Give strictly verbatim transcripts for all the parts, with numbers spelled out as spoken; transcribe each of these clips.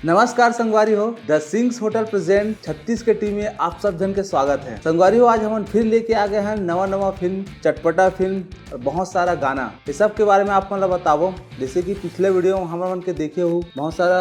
नमस्कार संगवारी हो, द सिंग्स होटल प्रेजेंट छत्तीस के टीम में आप सब झन के स्वागत है। संगवारी हो, आज हमन फिर लेके आ गए हैं नवा नवा फिल्म, चटपटा फिल्म और बहुत सारा गाना। ये सब के बारे में आप मन ला बताबो। जैसे कि पिछले वीडियो में हमन मन के देखे हो, बहुत सारा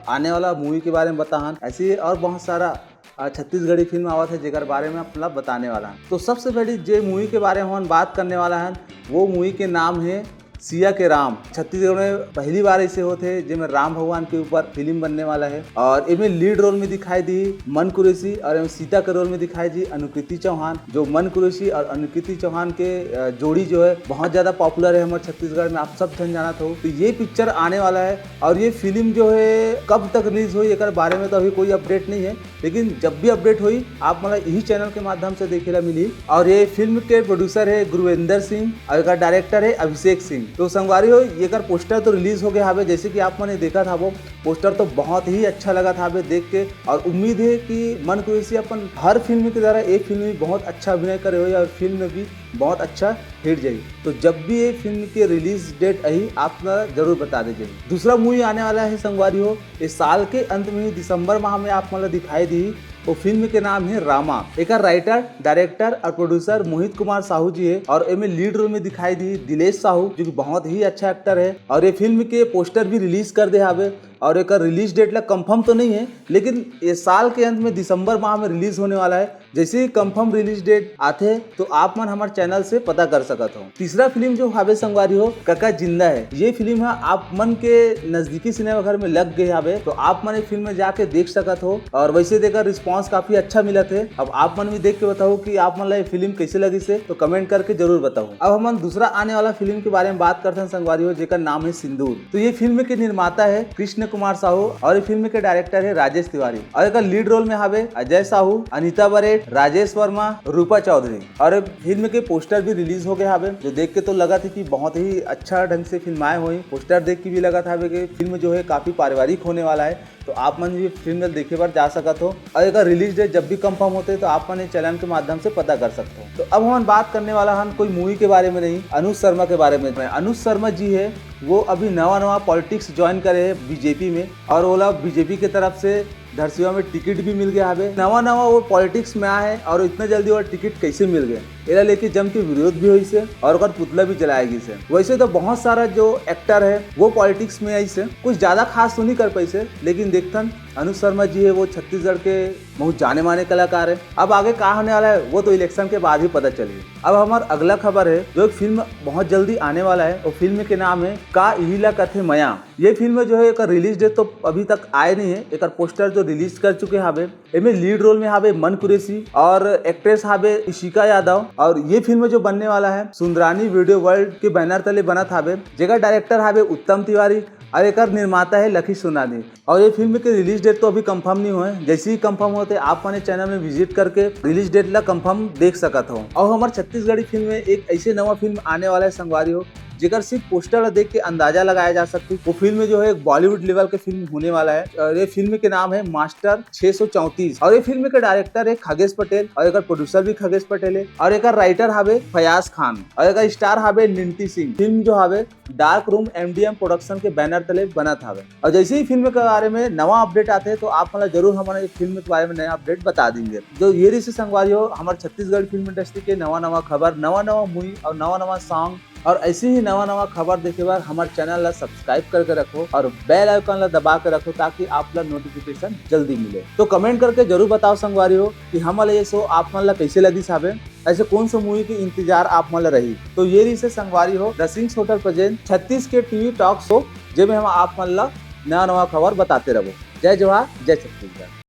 आने वाला मूवी के बारे में बताहन, ऐसे ही और बहुत सारा अ, छत्तीसगढ़ी फिल्म आवत है, जेकर बारे में आप ला बताने वाला है। तो सबसे पहले जे मूवी के बारे में हमन बात करने वाला है, वो मूवी के नाम है सिया के राम। छत्तीसगढ़ में पहली बार ऐसे होते हैं, जेमे राम भगवान के ऊपर फिल्म बनने वाला है। और एमे लीड रोल में दिखाई दी मन कुरैशी और एमे सीता के रोल में दिखाई दी अनुकृति चौहान। जो मन कुरैशी और अनुकृति चौहान के, अ, जोड़ी जो है, बहुत ज्यादा पॉपुलर है हमारे छत्तीसगढ़ में, आप सब झन जानत हो। तो ये पिक्चर आने वाला है और ये फिल्म जो है, कब तक रिलीज होई, एकर बारे में तो अभी कोई अपडेट नहीं है, लेकिन जब भी अपडेट होई, आप मन ला यही चैनल के माध्यम से देखे ला मिली। और ये फिल्म के प्रोड्यूसर है गुरुविंदर सिंह और एकर डायरेक्टर है अभिषेक सिंह। तो संगवारी हो, एकर पोस्टर तो रिलीज हो गया हवे, जैसे कि आप मन देखत हवो, पोस्टर तो बहुत ही अच्छा लगत हवे देख के। और उम्मीद है कि मन कुरैशी अपन हर फिल्म की तरह ये फिल्म भी बहुत अच्छा अभिनय करे होई और फिल्म में भी बहुत अच्छा हिट जाई। तो जब भी ये फिल्म के रिलीज डेट आई, आप ला जरूर बता दे जाई। दूसरा मूवी आने वाला है संगवारी हो, इस साल के अंत में ही दिसंबर माह में आप मन ला दिखाई दी। वो फिल्म के नाम है रामा। एकर राइटर, डायरेक्टर और प्रोड्यूसर मोहित कुमार साहू जी है और एमे लीड रोल में दिखाई दी दिलेश साहू, जो कि बहुत ही अच्छा एक्टर है। और ये फिल्म के पोस्टर भी रिलीज कर दे हावे और एकर रिलीज डेट ला कंफर्म तो नहीं है, लेकिन ये साल के अंत में दिसंबर माह में रिलीज होने वाला है। जैसे ही कंफर्म रिलीज डेट आथे, तो आप मन हमारे चैनल से पता कर सकत हो। तीसरा फिल्म जो हावे संगवारी हो, कका जिंदा है। ये फिल्म है आप मन के नजदीकी सिनेमाघर में लग गए हावे, तो आप मन ये फिल्म में जाके देख सकत हो। और वैसे देखकर रिस्पांस काफी अच्छा मिलत है। अब आप मन भी देख के बताओ कि आप मन ला ये फिल्म कैसे लगी से, तो कमेंट करके जरूर बताओ। अब हमन दूसरा आने वाला फिल्म के बारे में बात करते हैं संगवारी हो, जेकर नाम है सिंदूर। तो ये फिल्म के निर्माता है कृष्ण कुमार साहू और ये फिल्म के डायरेक्टर है राजेश तिवारी और एकर लीड रोल में हावे अजय साहू, अनीता बरेठ, राजेश वर्मा, रूपा चौधरी। और ये फिल्म के पोस्टर भी रिलीज हो गए हावे, जो देख के तो लगा था कि बहुत ही अच्छा ढंग से फिल्माए हुए। पोस्टर देख के भी लगा था कि फिल्म जो है काफी पारिवारिक होने वाला है, तो आप मन भी फिल्म देखे बर जा सकत हो। और एकर रिलीज डेट जब भी कंफर्म होते, तो आप मन ये चैनल के माध्यम से पता कर सकते हो। तो अब हमन बात करने वाला हन कोई मूवी के बारे में नहीं, अनुज शर्मा के बारे में। अनुज शर्मा जी है, वो अभी नवा नवा पॉलिटिक्स ज्वाइन करे है बीजेपी में और ओला बीजेपी के तरफ से धरसीवा में टिकट भी मिल गया हवे। नवा नवा वो पॉलिटिक्स में आए है और इतना जल्दी वो टिकट कैसे मिल गए, एला लेके जम के विरोध भी होइस है और ओकर पुतला भी जलाए गिस है। वैसे तो बहुत सारा जो एक्टर है वो पॉलिटिक्स में आइस है, कुछ ज्यादा खास तो नहीं कर पाइस है, लेकिन देखथन अनुज शर्मा जी है, वो छत्तीसगढ़ के बहुत जाने माने कलाकार है। अब आगे का होने वाला है वो तो इलेक्शन के बाद ही पता चली। अब हमार अगला खबर है, जो एक फिल्म बहुत जल्दी आने वाला है, वो फिल्म के नाम है का इही ला कथे मया। ये फिल्म जो है, एकर रिलीज डेट तो अभी तक आए नहीं है। एकर पोस्टर जो रिलीज कर चुके हावे, एमे लीड रोल में हावे मन कुरैशी और एक्ट्रेस हावे इशिका यादव। और ये फिल्म जो बनने वाला है, सुंदरानी वीडियो वर्ल्ड के बैनर तले बनत हावे, जेकर डायरेक्टर हावे उत्तम तिवारी और एकर निर्माता है लकी सुनानी। और ये फिल्म के रिलीज डेट तो अभी कंफर्म नहीं हुए, जैसे ही कंफर्म होते आप मन चैनल में विजिट करके रिलीज डेट ला कंफर्म देख सकत हो। और हमार छत्तीसगढ़ी फिल्म में एक ऐसे नवा फिल्म आने वाला है संगवारी हो, जेकर सिर्फ पोस्टर ला देख के अंदाजा लगाया जा सकती। वो फिल्म जो है एक बॉलीवुड लेवल के फिल्म होने वाला है। और ये फिल्म के नाम है मास्टर छह सौ चौंतीस। और ये फिल्म के डायरेक्टर है खगेश पटेल और एकर प्रोड्यूसर भी खगेश पटेल है और एकर राइटर हावे फयाज खान और एकर स्टार हावे निंटी सिंह। फिल्म जो हावे डार्क रूम एमडीएम प्रोडक्शन के बैनर तले बनत हावे। और जैसे ही फिल्म के बारे में नवा अपडेट आते हैं, तो आप मतलब जरूर हमारे फिल्म के बारे में नया अपडेट बता देंगे। जो ये रही से संगवारी हो, हमारे छत्तीसगढ़ फिल्म इंडस्ट्री के नवा नवा खबर, नवा नवा मूवी और नवा नवा सॉन्ग और ऐसे ही नवा नवा खबर देखे बर हमारे चैनल ला सब्सक्राइब करके रखो और बेल आइकन ला दबा के रखो, ताकि आप ला नोटिफिकेशन जल्दी मिले। तो कमेंट करके जरूर बताओ संगवारी हो कि हमला ये शो आप मन ला कैसे लगिस हावे, ऐसे कौन सा मूवी के इंतजार आप मन ला रही। तो ये रही से संगवारी हो द सिंग्स होटल प्रेजेंट छत्तीस के टीवी टॉक शो, जेमे हम आप मन ला नवा नवा खबर बताते रहो। जय जोहार, जय छत्तीसगढ़।